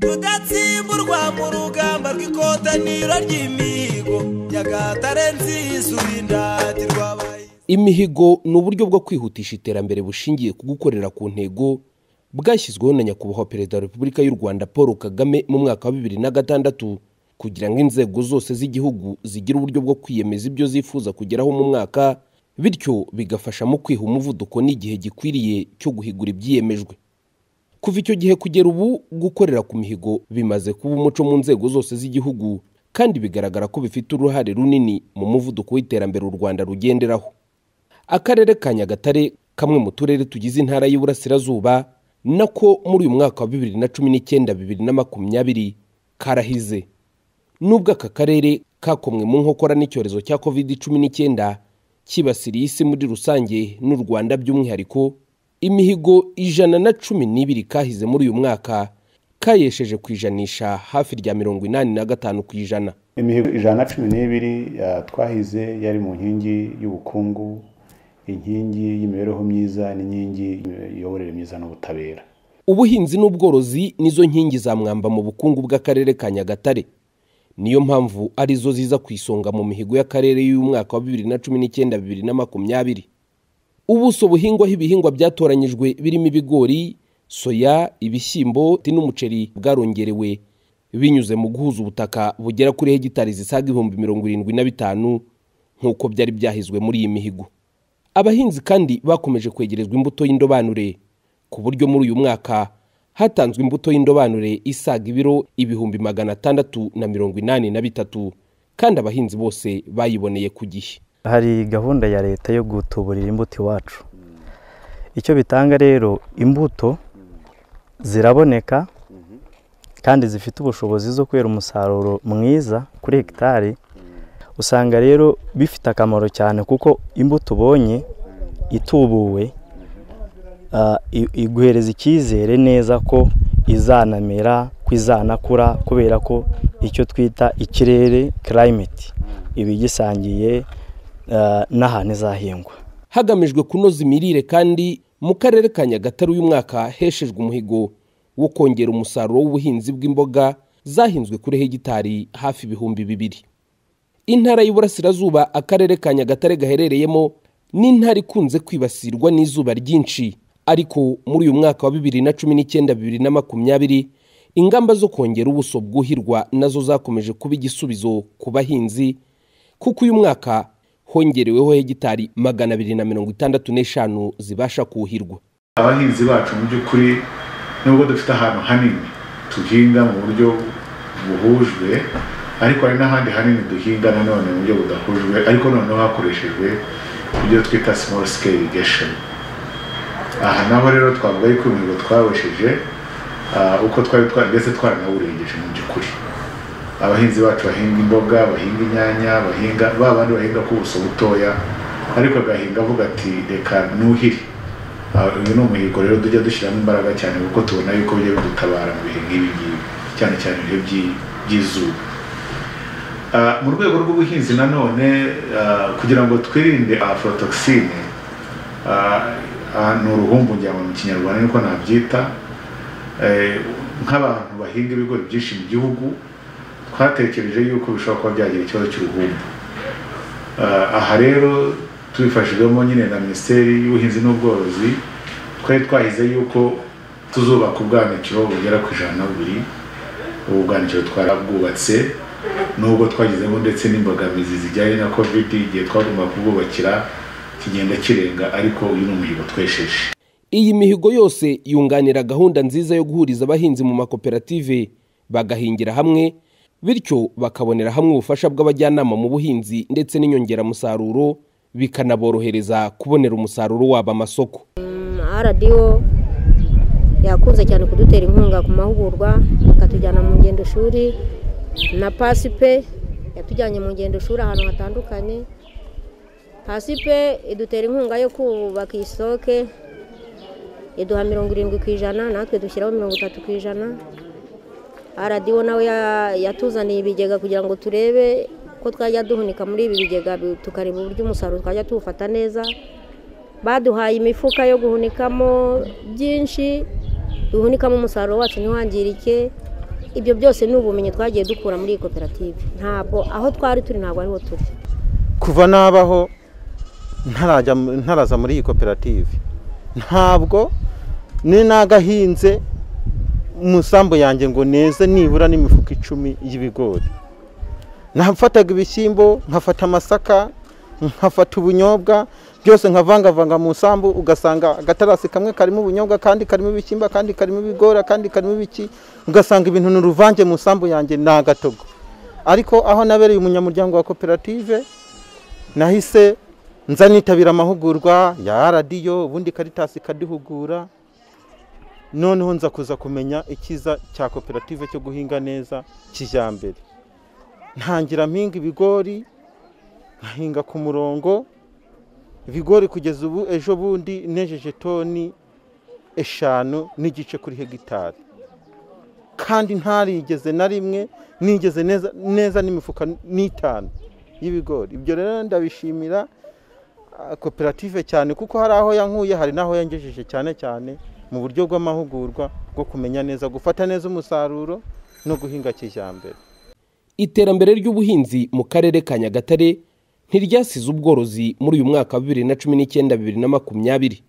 Rudatsimburwa mu rugamba rw'ikotaniro ry'imihigo, Nyagatare nziza urindatirwa. Imihigo ni uburyo bwo kwihutisha iterambere bushingiye ku gukorera ku ntego, bwashyizweho na Nyakubahwa Perezida wa Repubulika y'u Rwanda Paul Kagame mu mwaka wa 2006, kugira ngo inzego zose z'igihugu zigire uburyo bwo kwiyemeza ibyo zifuza kugeraho mu mwaka, bityo bigafasha mu kwiha umuvuduko n'igihe gikwiriye cyo guhigura ibyiyemejwe. Kuva icyo gihe kugera ubu, gukorera ku mihigo bimaze kuba umuco mu nzego zose z'igihugu, kandi bigaragara ko bifite uruhare runini mu muvuduko w'iterambere u Rwanda rugenderaho. Akarere ka Nyagatare, kamwe mu turere tugize intara y'Iburasirazuba, nako muri uyu mwaka wa 2019 2020 karahize. Nubwo aka karere kakomwe mu nkokora n'icyorezo cya COVID-19 cyibasiriye isi muri rusange n'u Rwanda by'umwihariko, imihigo 112 kahize muri uyu mwaka kayesheje kwijanisha hafi rya 85%. Imihigo 112 twahize yari mu nkingi y'ubukungu, inkingi y'imibereho myiza n'inkingi y'imiyoborere myiza n'ubutabera. Ubuhinzi n'ubworozi nizo nkingi za mwamba mu bukungu bw'akarere ka Nyagatare. Niyo mpamvu arizo ziza ku isonga mu mihigo y'akarere y'uyu mwaka wa 2019 2020. Ubuso buhingwaho ibihingwa byatoranyijwe birimo ibigori, soya, ibishyimbo n'umuceri bwarongerewe binyuze mu guhuza ubutaka bugera kuri hegitari zisaga 75,000 nk'uko byari byahizwe muri iyi mihigo. Abahinzi kandi bakomeje kwegerezwa imbuto y'indobanure, ku buryo muri uyu mwaka hatanzwe imbuto y'indobanure isaga ibiro 683,000, kandi abahinzi bose bayiboneye ku gihe. Hari gahunda ya leta yo gutuburira imbuto iwacu. Icyo bitanga rero, imbuto ziraboneka kandi zifite ubushobozi zo kwera umusaruro mwiza kuri hegitari. Usanga rero bifite akamaro cyane, kuko imbuto ubonye itubuwe iguhereza icyizere neza ko izanamera, ko izanakura, kubera ko icyo twita ikirere climate iba igisangiye n'ahantu izahingwa. Hagamijwe kunoza imirire kandi, mu karere ka Nyagatare uyu mwaka heshejwe umuhigo wo kongera umusaruro w'ubuhinzi bw'imboga zahinzwe kuri hegitari hafi 2000. Intara y'Iburasirazuba akarere ka Nyagatare gaherereyemo n'intara ikunze kwibasirwa n'izuba ryinshi, ariko muri uyu mwaka wa 2019 2020 ingamba zo kongera ubuso bwuhirwa nazo zakomeje kuba igisubizo ku bahinzi, kuko uyu mwaka hongereweho hegitari 265 zibasha kuhirwa. Abahinzi bacu mu by'ukuri, nubwo dufite ahantu hanini tuhinga mu buryo buhujwe, ariko hari n'ahandi hanini duhinga nanone mu buryo budahujwe, ariko noneho hakoreshejwe ibyo twita small scale irrigation. Aha naho rero twavuga yuko imihigo twawesheje uko twari ndetse twaranawurengeje mu by'ukuri. Abahinzi bacu bahinga imboga, bahinga inyanya, bahinga ba bandi bahinga ku buso butoya, ariko agahinga avuga ati reka nuhire. Uyu ni umuhigo rero tujya dushyiramo imbaraga cyane, kuko tubona yuko bijya bidutabara mu bihe nk'ibi ngibi, cyane cyane ibihe by'izuba. Mu rwego rw'ubuhinzi nanone, kugira ngo twirinde aflatoxine, ni uruhumbu ngira ngo mu kinyarwanda niko nabyita, nk'abantu bahinga ibigori byinshi mu gihugu, twatekereje yuko bishobora kuba byagira ikibazo cy'uruhumbu. Aha rero tubifashijwemo nyine na Minisiteri y'Ubuhinzi n'Ubworozi, twari twahize yuko tuzubaka ubwanikiro bugera ku 102. Ubu bwanikiro twarabwubatse, nubwo twagizemo ndetse n'imbogamizi zijyanye na COVID igihe twagombaga kubwubakira kigenda kirenga, ariko uyu ni umuhigo twesheje. Iyi mihigo yose yunganira gahunda nziza yo guhuriza abahinzi mu makoperative bagahingira hamwe, bityo bakabonera hamwe ubufasha bw'abajyanama mu buhinzi ndetse n'inyongeramusaruro, bikanaborohereza kubonera umusaruro wabo amasoko. RDO yakunze cyane kudutera inkunga ku mahugurwa, akatujyana mu ngendo shuri, na Pasipe yatujyanye mu ngendo shuri ahantu hatandukanye. Pasipe idutera inkunga yo kubaka isoke, iduha 70%, natwe dushyiraho 30%. RDO nawe yatuzaniye ibigega kugira ngo turebe ko twajya duhunika muri ibi bigega, tukareba uburyo umusaruro twajya tuwufata neza. Baduhaye imifuka yo guhunikamo byinshi, duhunikamo umusaruro wacu ntiwangirike. Ibyo byose ni ubumenyi twagiye dukura muri iyi koperative, ntabwo aho twari turi ntabwo ariho turi. Kuva nabaho ntaraza muri iyi koperative, ntabwo ni nagahinze musambo yanjye ngo neze nibura n'imifuka 10 y'ibigori. Nafataga ibishyimbo, nkafata amasaka, nkafata ubunyobwa, byose nkavangavanga mu sambu, ugasanga agatarasi kamwe karimo ubunyobwa, kandi karimo ibishyimbo, kandi karimo ibigori, kandi karimo ibiki, ugasanga ibintu ni uruvange mu sambu yanjye nagatogo. Ariko aho nabereye umunyamuryango wa koperative, nahise nza nitabira amahugurwa ya radiyo, ubundi Caritas ikaduhugura, noneho nza kuza kumenya ikiza cya koperative cyo guhinga neza kijyambere. Ntangira mpinga ibigori, nkahinga ku murongo ibigori, kugeza ubu ejo bundi nejeje toni 5.5 kuri hegitari, kandi ntarigeze na rimwe nigeze neza neza n'imifuka 5 y'ibigori. Ibyo rero ndabishimira koperative cyane, kuko hari aho yankuye, hari naho yangejeje, cyane cyane mu buryo bw'amahugurwa bwo kumenya neza gufata neza umusaruro no guhinga kijyambere. Iterambere ry'ubuhinzi mu karere ka Nyagatare ntiryasize ubworozi muri uyu mwaka wa 2019-2020.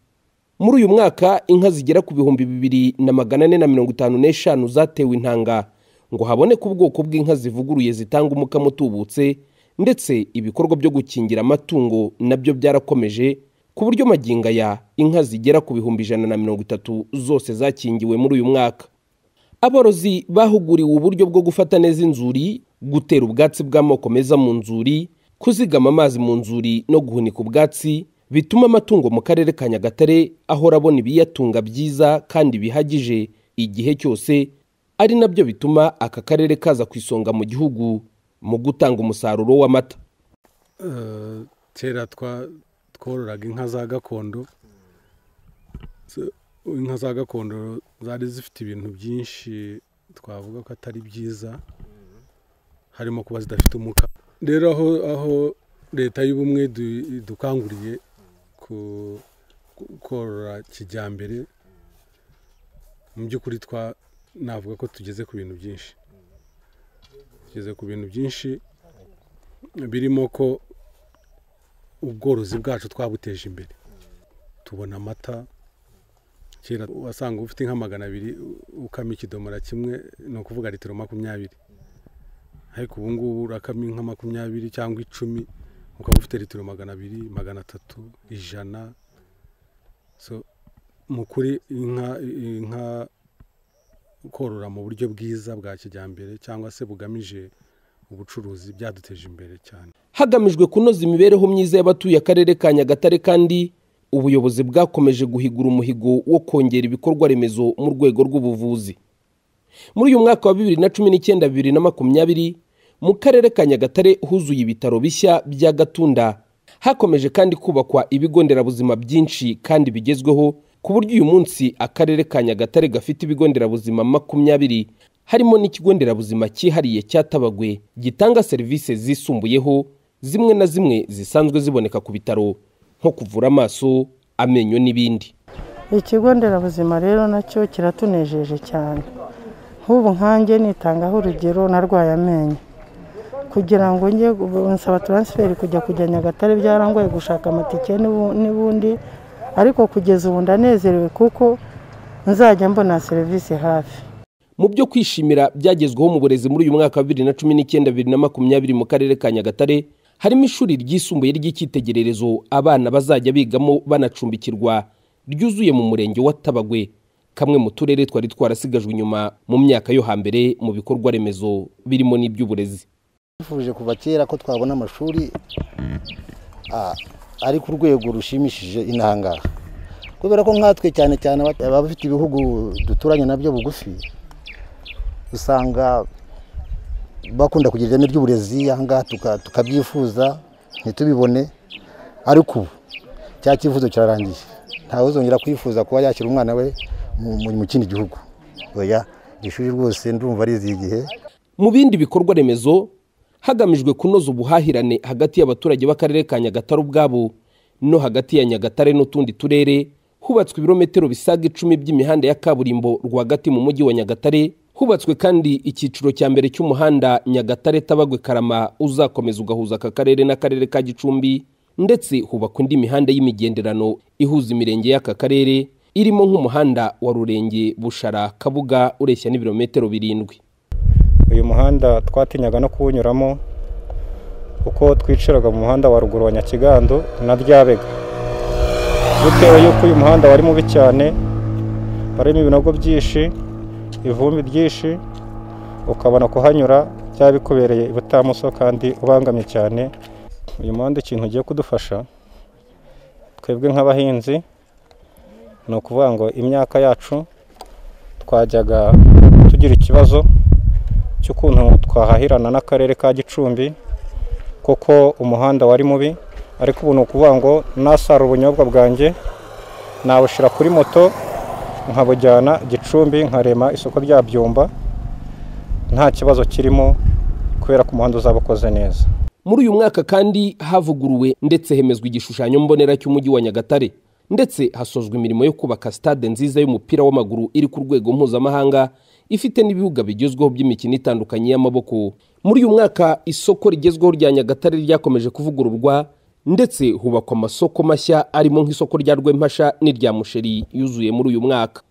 Muri uyu mwaka inka zigera ku 2455 zatewe intanga ngo haboneke ubwoko bw'inka zivuguruye zitanga umukamo utubutse, ndetse ibikorwa byo gukingira amatungo nabyo byarakomeje, ku buryo magingo aya inka zigera ku 130 zose zakingiwe muri uyu mwaka. Aborozi bahuguriwe uburyo bwo gufata neza inzuri, gutera ubwatsi bw'amoko meza mu nzuri, kuzigama amazi mu nzuri no guhunika ubwatsi, bituma amatungo mu karere ka Nyagatare ahora abona ibiyatunga byiza kandi bihagije igihe cyose, ari nabyo bituma aka karere kaza ku isonga mu gihugu mu gutanga umusaruro w'amata. Kera twororaga inka za gakondo. Inka za gakondo zari zifite ibintu byinshi twavuga ko atari byiza, harimo kuba zidafite umukamo. Rero aho leta y'ubumwe idukanguriye korora kijyambere, mu by'ukuri navuga ko tugeze ku bintu byinshi. Tugeze ku bintu byinshi birimo ko ubworozi bwacu twabuteje imbere, tubona amata. Kera wasanga ufite inka 200 ukama ikidomora kimwe, ni ukuvuga litiro 20, ariko ubu ngubu urakama inka 20 cyangwa 10 ukaba ufite litiro 200, 300, 100. So mu kuri inka korora mu buryo bwiza bwa kijyambere cyangwa se bugamije ubucuruzi byaduteje imbere cyane. Hagamijwe kunoza imibereho myiza y'abatuye akarere ka Nyagatare, kandi ubuyobozi bwakomeje guhigura umuhigo wo kongera ibikorwa remezo mu rwego rw'ubuvuzi. Muri uyu mwaka wa 2019-2020 mu karere ka Nyagatare huzuye ibitaro bishya bya Gatunda. Hakomeje kandi kubakwa ibigo nderabuzima byinshi kandi bigezweho, ku buryo uyu munsi akarere ka Nyagatare gafite ibigo nderabuzima 20, harimo n'ikigo nderabuzima cyihariye cya Tabagwe gitanga serivisi zisumbuyeho zimwe na zimwe zisanzwe ziboneka ku bitaro, nko kuvura amaso, amenyo n'ibindi. Ikigo nderabuzima rero nacyo kiratunejeje cyane. Nk'ubu nkanjye nitangaho urugero, narwaye amenyo, kugira ngo njye nsaba transfer kujya Nyagatare byarangoye gushaka amatike n'ubundi, ariko kugeza ubu ndanezerewe kuko nzajya mbona serivisi hafi. Mu byo kwishimira byagezweho mu burezi muri uyu mwaka wa 2019-2020 mu karere ka Nyagatare, harimo ishuri ryisumbuye ry'icyitegererezo abana bazajya bigamo banacumbikirwa, ryuzuye mu murenge wa Tabagwe, kamwe mu turere twari twarasigajwe inyuma mu myaka yo hambere mu bikorwa remezo birimo n'iby'uburezi. Twifuje kuva kera ko twabona amashuri ari ku rwego rushimishije inahangaha, kubera ko nkatwe cyane cyane abafite ibihugu duturanye nabyo bugufi usanga bakunda kugira ireme ry'uburezi, ahangaha tukabyifuza ntitubibone, ariko ubu cya cyifuzo kirarangiye, ntawe uzongera kwifuza kuba yakira umwana we mu kindi gihugu. Oya, ishuri rwose ndumva arizi igihe. Mu bindi bikorwa remezo hagamijwe kunoza ubuhahirane hagati y'abaturage b'akarere ka Nyagatare ubwabo no hagati ya Nyagatare n'utundi turere, hubatswe ibirometero bisaga 10 by'imihanda ya kaburimbo rwagati mu mujyi wa Nyagatare. Hubatswe kandi icyiciro cya mbere cy'umuhanda Nyagatare Tabagwe Karama uzakomeza ugahuza aka karere n'akarere ka Gicumbi, ndetse hubakwa indi mihanda y'imigenderano ihuza imirenge y'aka karere irimo nk'umuhanda wa Rurenge Bushara Kabuga ureshya n'ibirometero 7. Uyu muhanda twatinyaga no kuwunyuramo uko twiciraga mu muhanda wa ruguru wa Nyakigando na Ryabega, bitewe yuko uyu muhanda wari mubi cyane, barimo ibinogo byinshi, ivumbi ryinshi, ukabona kuhanyura byabikubereye ibutamuso kandi ubangamye cyane. Uyu muhanda ikintu ugiye kudufasha twebwe nk'abahinzi ni ukuvuga ngo imyaka yacu twajyaga tugira ikibazo cy'ukuntu twahahirana n'akarere ka Gicumbi kuko umuhanda wari mubi, ariko ubu ni ukuvuga ngo nasara ubunyobwa bwanjye nabushira kuri moto nkabujyana Gicumbi nkarema isoko rya Byumba nta kibazo kirimo kubera ko umuhanda uzaba ukoze neza. Muri uyu mwaka kandi havuguruwe ndetse hemezwa igishushanyo mbonera cy'umujyi wa Nyagatare, ndetse hasozwa imirimo yo kubaka stade nziza y'umupira w'amaguru iri ku rwego mpuzamahanga ifite n'ibibuga bigezweho by'imikino itandukanye y'amaboko. Muri uyu mwaka isoko rigezweho rya Nyagatare ryakomeje kuvugururwa ndetse hubakwa amasoko mashya arimo nk'isoko rya Rwempasha n'irya Musheri yuzuye muri uyu mwaka.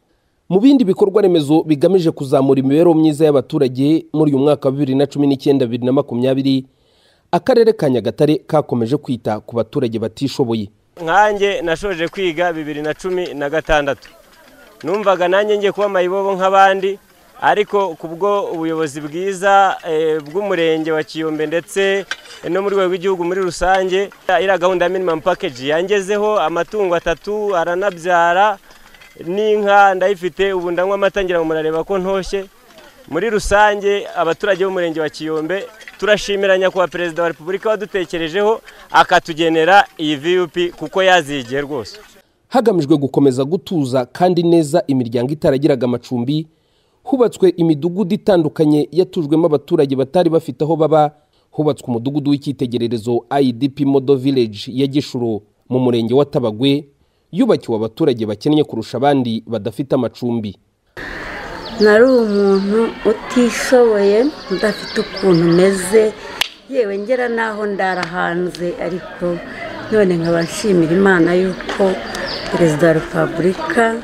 Mu bindi bikorwa remezo bigamije kuzamura imibereho myiza y'abaturage muri uyu mwaka wa 2019-2020, akarere ka Nyagatare kakomeje kwita ku baturage batishoboye. Nkanjye nashoje kwiga 2016, numvaga nanjye ngiye kuba mayibobo nk'abandi, ariko kubwo ubuyobozi bwiza bw'umurenge wa Kiyombe ndetse no mu rwego rw'igihugu muri rusange, iriya gahunda ya minimum package yangezeho amatungo 3 aranabyara n'inka ndayifite, ubu ndanywa amata ngira ngo murareba ko ntoshye. Muri rusange abaturage b'umurenge wa Kiyombe turashimira Nyakubahwa Perezida wa Repubulika wadutekerejeho akatugenera iyi VUP kuko yazigiye rwose. Hagamijwe gukomeza gutuza kandi neza imiryango itaragiraga amacumbi, hubatswe imidugudu itandukanye yatujwemo abaturage batari bafite aho baba. Hubatswe umudugudu w'icyitegererezo IDP Model Village ya Gishuro mu murenge wa Tabagwe, yubakiwe abaturage bakennye kurusha abandi badafite amacumbi. Nari umuntu utishoboye, ndafite ukuntu meze, yewe ngera naho ndara hanze, ariko none nkaba nshimira Imana yuko Perezida wa Repubulika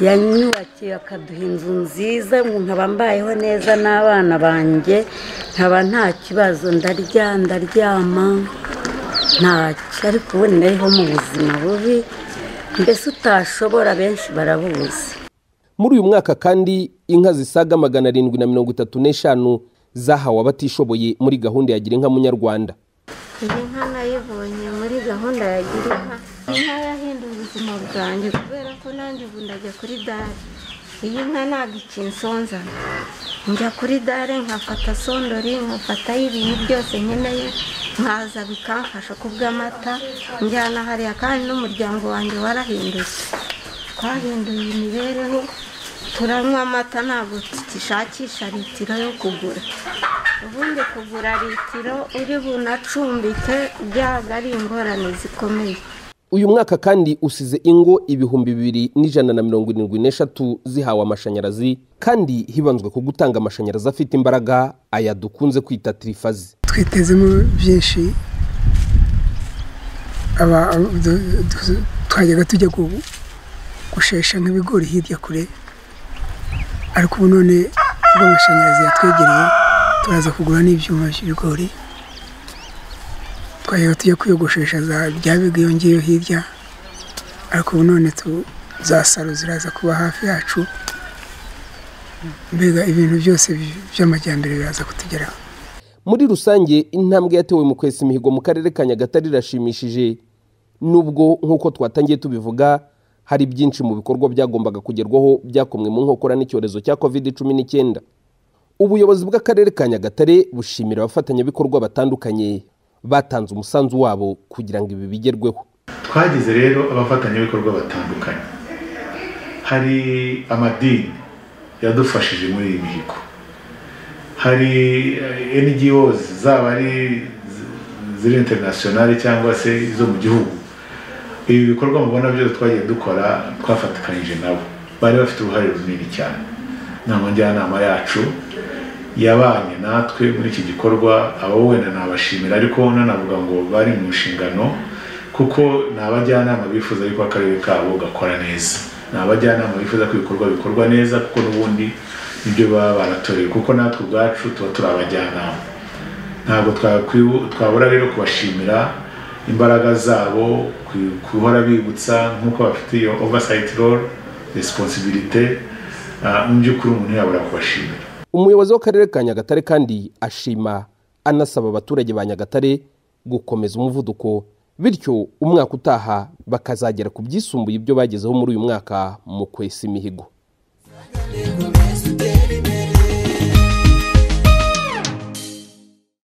yanyubakiye akaduha inzu nziza, nkaba mbayeho neza n'abana banjye, nkaba nta kibazo, ndarya ndaryama ntacyo, ariko ubundi nariho mu buzima bubi mbese utashobora, benshi barabuzi. Muri uyu mwaka kandi inka zisaga 735 zahawe abatishoboye muri gahunda ya Girinka Munyarwanda. Iyi nka nayibonye muri gahunda ya Girinka. Inka yahinduye ubuzima bwanjye kubera ko nanjye ubu ndajya kuri dare. Iyi nka ntabwo ikinsonza, njya kuri dare nkafata sondori, nkafata ibintu byose nkeneye, nkaza bikamfasha kubw'amata njyana hariya, kandi n'umuryango wanjye warahindutse, twahinduye imibereho, turanywa amata ntabwo tukishakisha litiro yo kugura. Ubundi kugura litiro uri bunacumbike byaga ari ingorane zikomeye. Uyu mwaka kandi usize ingo 2173 zihawe amashanyarazi, kandi hibanzwe ku gutanga amashanyarazi afite imbaraga aya dukunze kwita trifazi. Twitezemo byinshi, twajyaga tujya gushesha nk'ibigori hirya kure, ariko ubu none ubwo amashanyarazi yatwegereye turaza kugura n'ibyuma by'ibigori. Twajyaga tujya kwiyogoshesha za Ryabega iyo ngiyo hirya, ariko ubu none za salo ziraza kuba hafi yacu, mbega ibintu byose by'amajyambere biraza kutugeraho. Muri rusange intambwe yatewe mu kwesa imihigo mu karere ka Nyagatare irashimishije, nubwo nk'uko twatangiye tubivuga hari byinshi mu bikorwa byagombaga kugerwaho byakomwe mu nkokora n'icyorezo cya COVID-19. Ubuyobozi bw'akarere ka Nyagatare bushimira abafatanyabikorwa batandukanye batanze umusanzu wabo kugira ngo ibi bigerweho. Twagize rero abafatanyabikorwa batandukanye, hari amadini yadufashije muri iyi mihigo, hari NGOs zaba ari ziri international cyangwa se izo mu gihugu. Ibi bikorwa mubona byose twagiye dukora twafatikanyije nabo, bari bafite uruhare runini cyane. Inama njyanama yacu yabanye natwe muri iki gikorwa, abo wenda nabashimira, ariko nanavuga ngo bari mu nshingano, kuko ni abajyanama bifuza yuko akarere kabo gakora neza, ni abajyanama bifuza ko ibikorwa bikorwa neza, kuko n'ubundi nibyo baba baratorewe, kuko natwe ubwacu tuba turi abajyanama. Ntabwo twabura rero kubashimira imbaraga zabo, guhora bibutsa nk'uko bafite iyo oversight role, responsibility, mu by'ukuri umuntu yabura kubashimira. Umuyobozi w'akarere ka Nyagatare kandi ashima anasaba abaturage ba Nyagatare gukomeza umuvuduko, bityo umwaka utaha bakazagera ku byisumbuye ibyo bagezeho muri uyu mwaka mu kwesa imihigo.